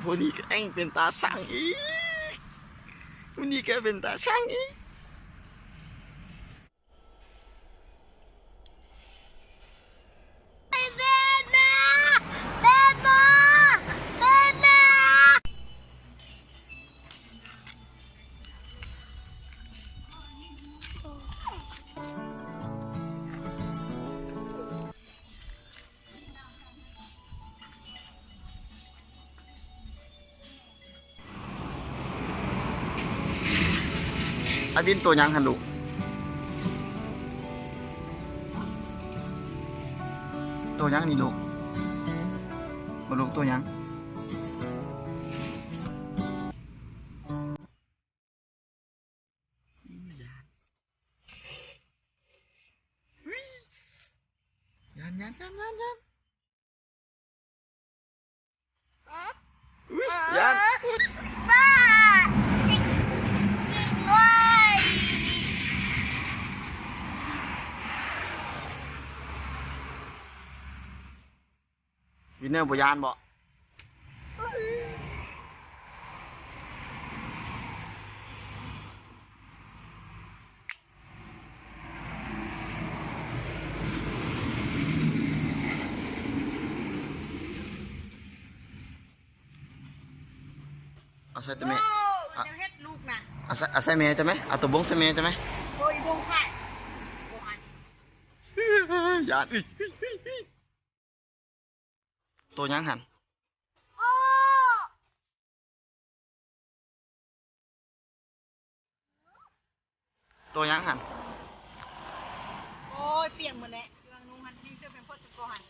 ມື້ນີ້ກໍແອ່ງເປັນຕາຊັງອີກ ມື້ນີ້ກໍເປັນຕາຊັງອີກ. ອາວິນ ໂຕຫຍັງຫັ້ນລູກ? ໂຕຫຍັງນີ້ລູກ? ບໍ່ລູກ ໂຕຫຍັງ? ຢ້ານ ຢ້ານ ຢ້ານ ຢ້ານ ຢ້ານ. ອຸ້ຍ ຢ້ານ ວິນເນີ ບໍ່ຢ້ານບໍ? ເອົາໃສ່ໂຕແມ່ ໂອ້ ອະ ຈະເຮັດລູກນະ ເອົາໃສ່ ເອົາໃສ່ແມ່ໂຕແມ່ ເອົາໂຕບົງໃສ່ແມ່ໂຕແມ່ ໂອ້ຍ ບົງຂາຍ ບໍ່ອັນ ຢ້ານ ອຸ້ຍ ໂຕຫຍັງຫັ້ນ? ໂຕຫຍັງຫັ້ນ? ໂອ້ຍ ປຽກໝົດແຫຼະ ເຄື່ອງນຸ່ງຫັ້ນ ຍັງເສື້ອແພມເພີດກ່ອນຫັ້ນ.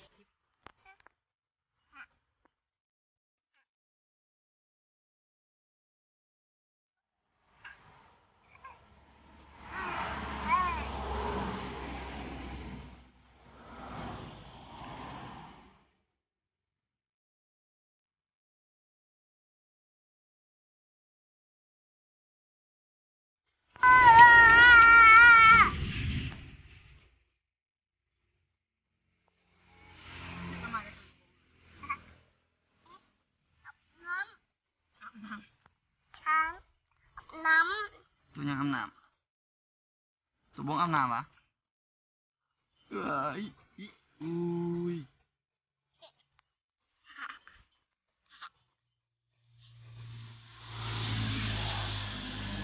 ໂຕຫຍັງອາບນ້ຳ? ໂຕບົງອາບນ້ຳຫວາ? ເອີຍ ອີ ອຸ້ຍ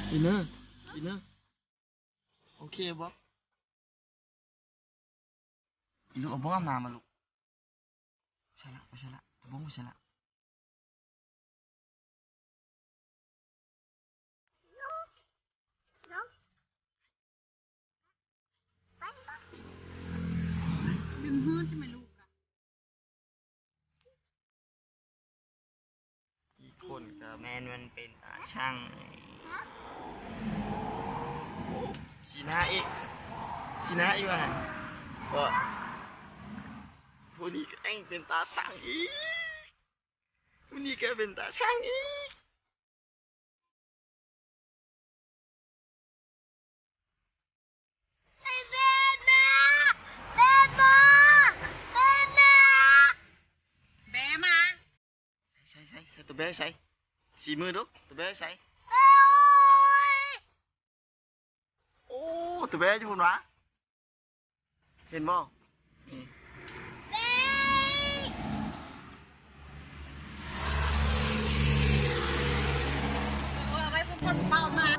ອີເນີ ອີເນີ ໂອເຄບໍ່? ອີລູກ ເອົາບົງອາບນ້ຳມາລູກ ໃສ່ລະ ໃສ່ລະ ບົງໃສ່ລະ. ດຶງຮືດໃຊ່ໄໝລູກ? ອີກຄົນກໍແມ່ນມັນເປັນຕາຊ່າງ ຊີ້ໜ້າອີກ ຊີ້ໜ້າອີກວ່າ ບໍ່ ຜູ້ນີ້ກໍແອ່ງເປັນຕາຊ່າງອີກ ຜູ້ນີ້ກໍເປັນຕາຊ່າງອີກ. ແບມາ ໃສ່ ໃສ່ ໃສ່ ໃສ່ ໂຕແບໃສ່ ຊີ້ມືດູ ໂຕແບໃສ່ ໂອ້ ໂຕແບຢູ່ພຸ້ນຫວາ? ເຫັນບໍ່? ນີ້ ເອີ ໄວ້ເພິ່ນຄົນເຝົ້າມາ